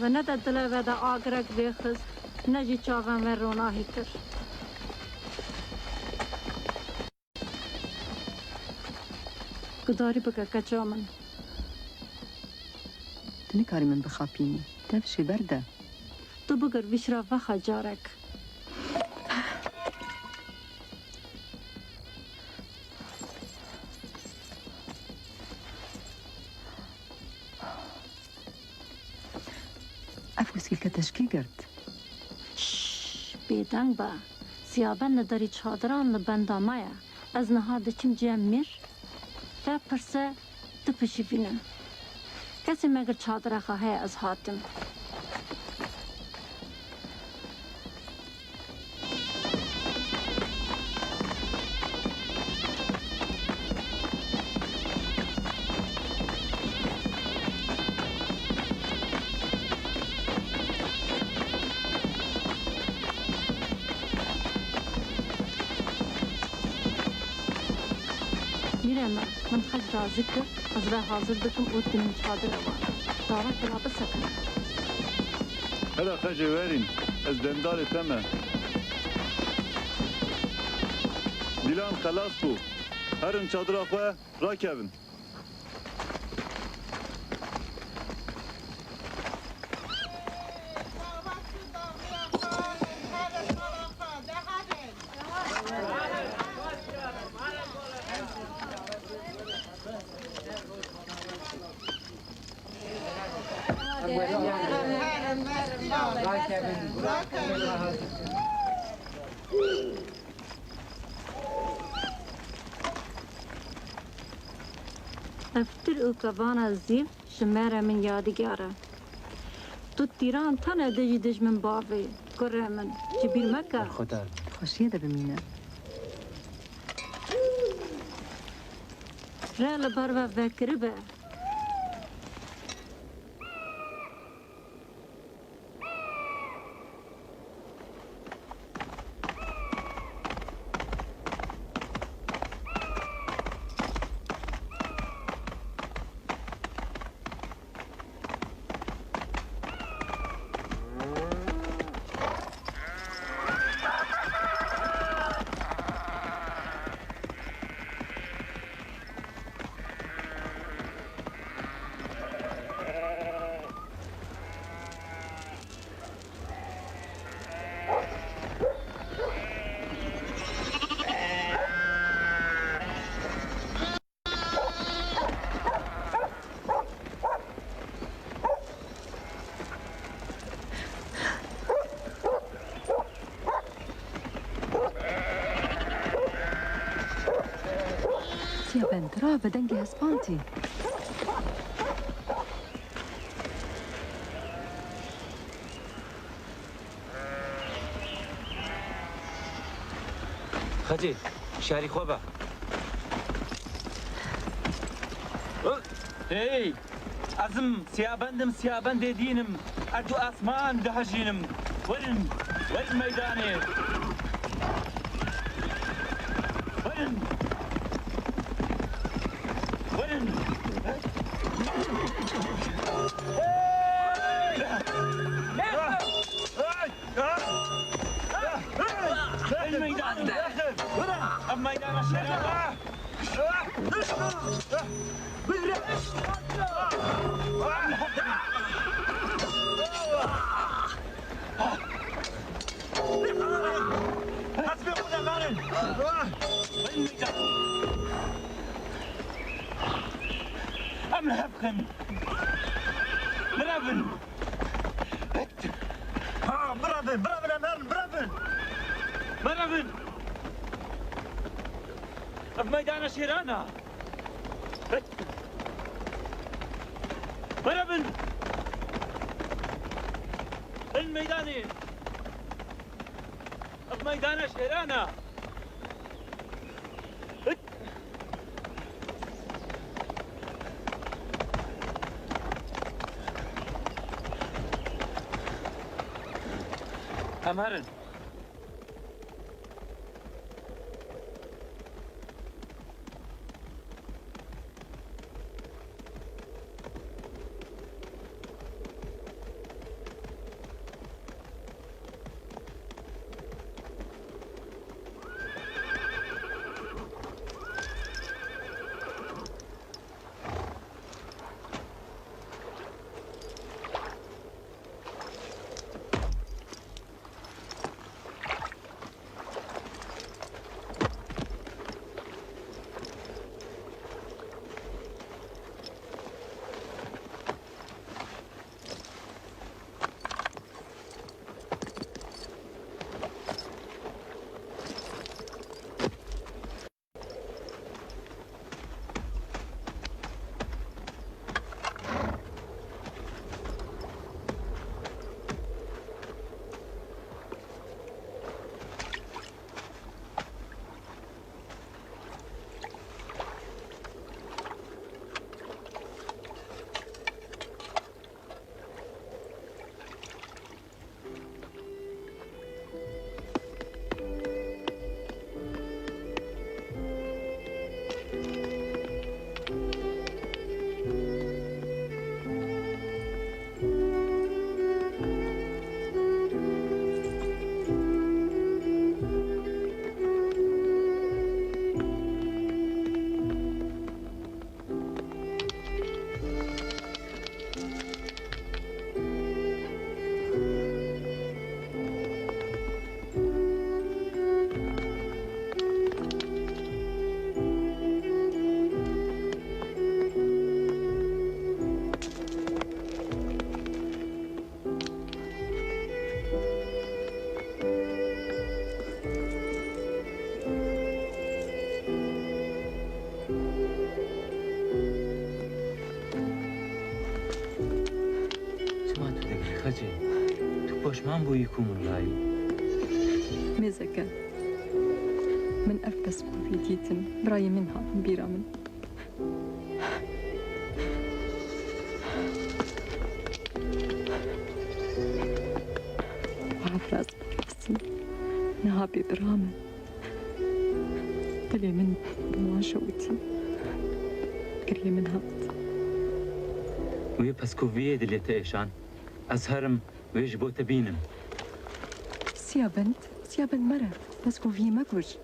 Ve ne de dilê we de agirek vêxist, ne jî çavên we ronahî kir. Gudarî bike keça min. Tu nikarî min bixapînî. Dev jê berde. Tu bigir vî şira vexe carek. Ev wîskîlke te ji kê girt? Şşş, bêdeng be. Siyaben li derî çadiran li benda me ye. Ez niha diçim cem mîr. Te pirse, tu pişîvîne. Kesê me gir çadira xwe heye ez hatim. Mîrê me, min xec razî kir, ez ve hazir dikim û dinim çadira wan. Dawet bila bisekine. Hela xecê werîn, ez dendalê te me. Dîlan xelas bû. Herin çadira xwe rakevin. Ev tir û kevana zîv ji me re min yadîgar e. Tu tîran tenê dijî dijmin bavê, kurê min, ji bîr meke. Berxwedar be. Xweşiyê de bimîne. Re li ber ve vekiribe. Bentira bi dengê hespantî. Xecê, şerî xwe be. Hey! Ez im siyabend im, siyabendê dîn im. Erd û asman dihejînim. Werin, werin meydanê. Werin. Werin. Werin meydanê. Ev meydana şeref. Em li hev xin. Birevin. Ha, birevin, birevin, em herin, birevin. Birevin. Ev meydana şêran e. Were bin! Bin meydanê! Ev meydana şêran e! Em herin. Çima tu dikirî Xecê? Tu poşman bûyî ku min rayî? Mêzeke, min ev peskovî dîtin, birayê min hatin bîra min. Wiha firas bixwesin. Niha bê bira min. Dilê min bi wan şewitî. Giriyê min hat. Wê peskoviyê dilê te êşan. Ez herim wê ji bo te bînim. Siyabend, Siyabend mere. Peskoviyê me kuşt.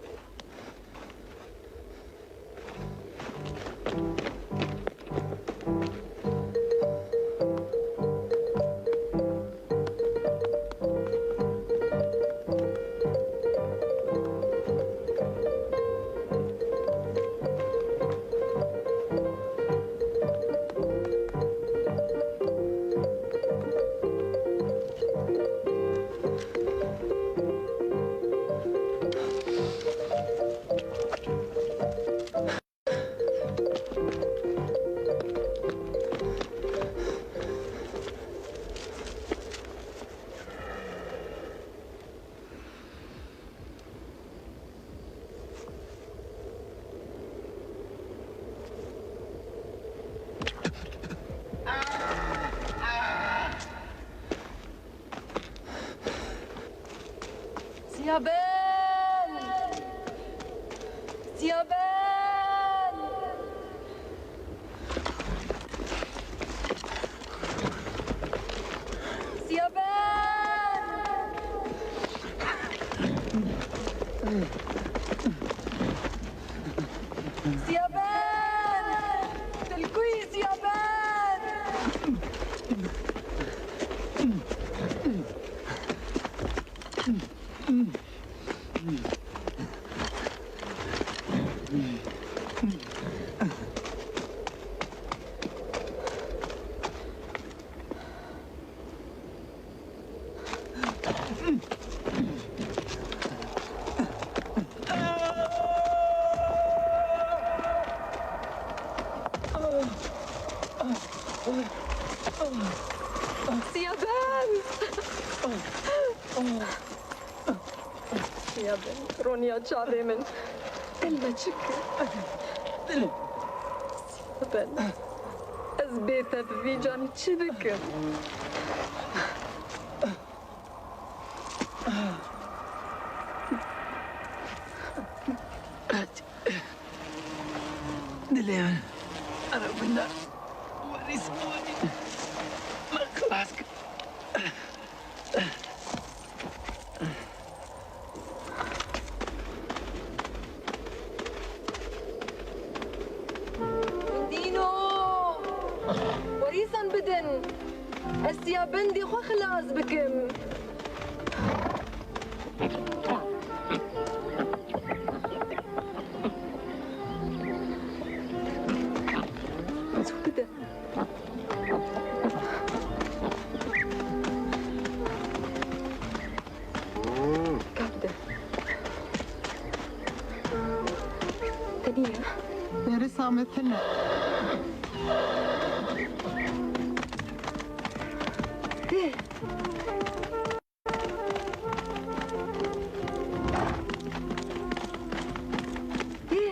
Siyaben! Siyaben, roniya çavê min. Dil me çi kir? Siyaben, ez bê te bi vî canî çi bikim? Dilê min, erewinda werî siwanî min xilas kir. Dîno! Werîsan bidin! Ez Siyabendî xwe xilas bikim. Bide. Ka bide. Tenî ye. Neresa me tune. Tê. Tê.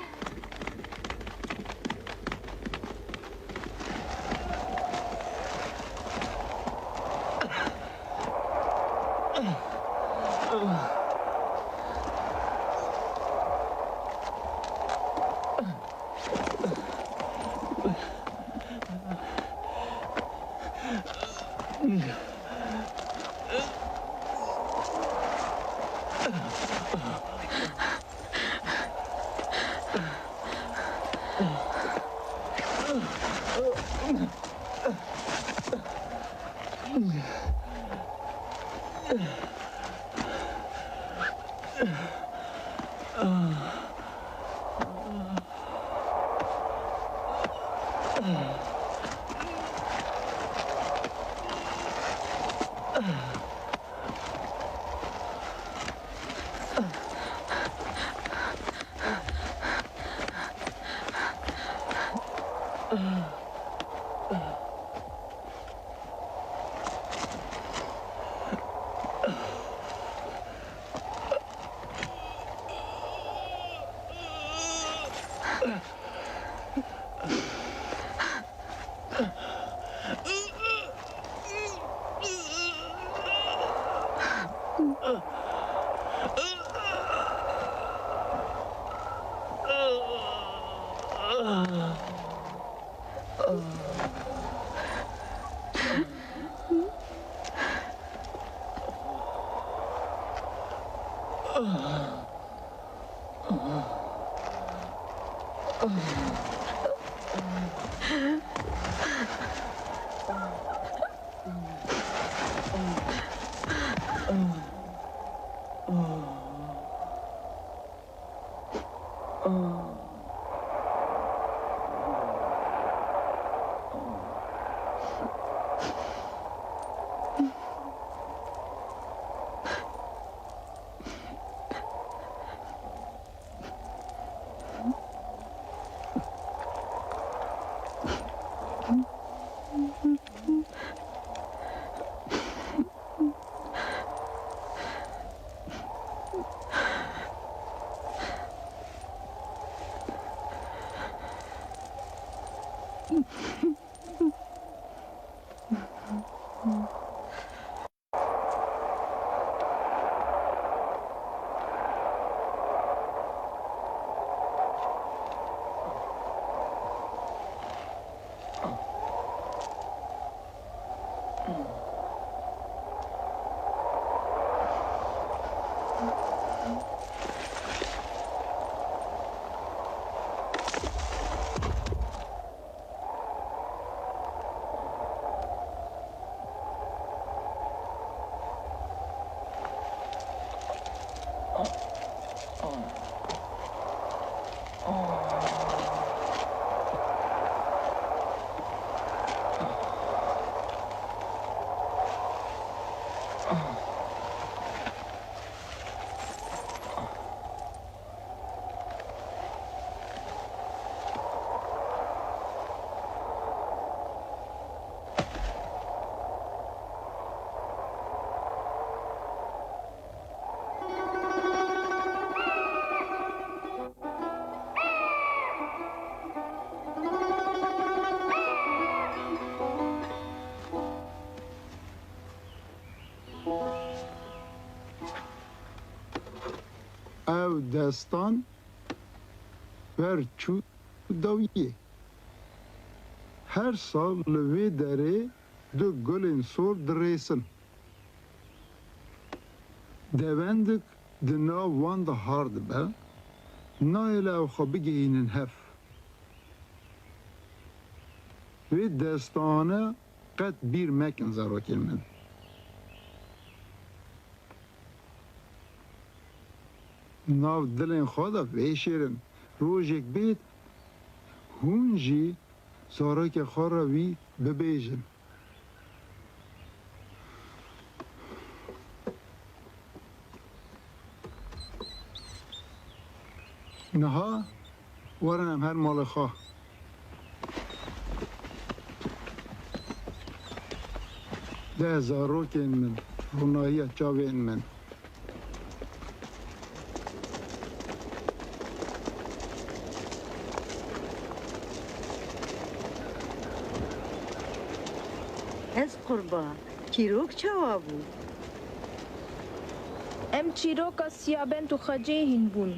Ev destan ber çû dawiyê. Her sal li vê derê du gulên sor dirêsin. Devendik di nav wan de har dibe, nahêle ew xwe bigihînin hev. Vê destane qet bîr mekin zarokên min. Nav dilên xwe de vêşêrin. Rojek bêt, hûn jî zarokê xwe re vî bibêjin. Niha werin em her malê xwe. De zarokên min, ronahiya çavên min. Ez qurba, çîrok çawa bû? Em çîroka Siyabend û Xecê hîn bûn.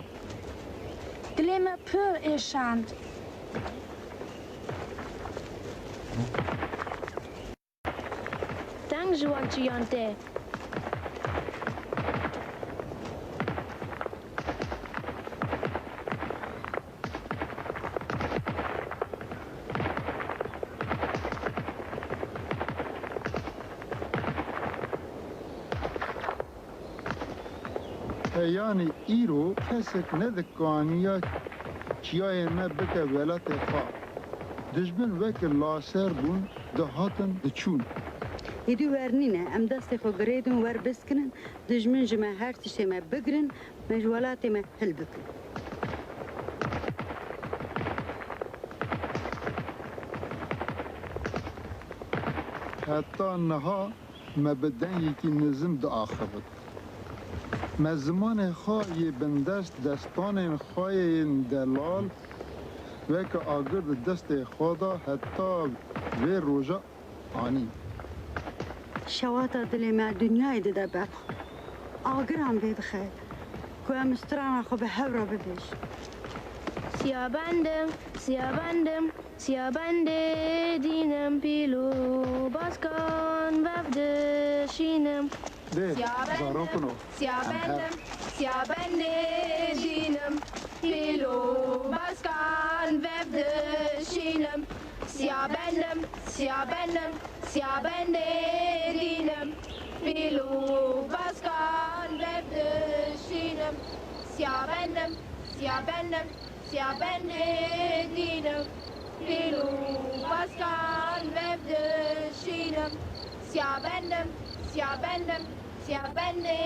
Dilê me pir êşand. Deng ji wan çiyan tê. Heyanî îro kesek nedikaniya çiyayên me bike welatê xwe. Dijmin weke laser bûn, dihatin, diçûn. Êdî wer nîne, em destê xwe girêdin, wer biskinin, dijmin ji me her tiştê me bigirin, me ji welatê me hilbikin. Heta niha me bi dengekî nizim diaxivin. Me zimanê xwe yê bindest destanên xwe yên delal weke agir di destê xwe de heta vê roja anî. Şewata dilê me dinyayê dide ber xwe. Agiran vê dixe ku em strana xwe bi hev re bibêjin. Siyabendim, siyabendim, Siyabendê dînim pîl û baskan vev dişînim. Dê, Siyabendim, zarokino, siyabendim, siyabendê dînim pîl û baskan vev dişînim. Siyabendim, siyabendim, siyabendê dînim pîl û baskan vev dişînim. Siyabendim, siyabendim, Siyabendê dînim, pîl û baskan vev dişînim. Siyabendim, siyabendim, siyabendê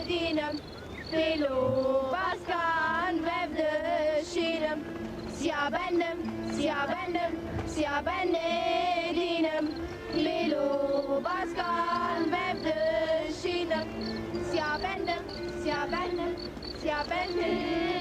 dînim, pîl û baskan vev dişînim. Siyabendim, siyabendim, siyabendê dînim, pîl û baskan vev dişînim. Siyabendim, siyabendim, siyabendê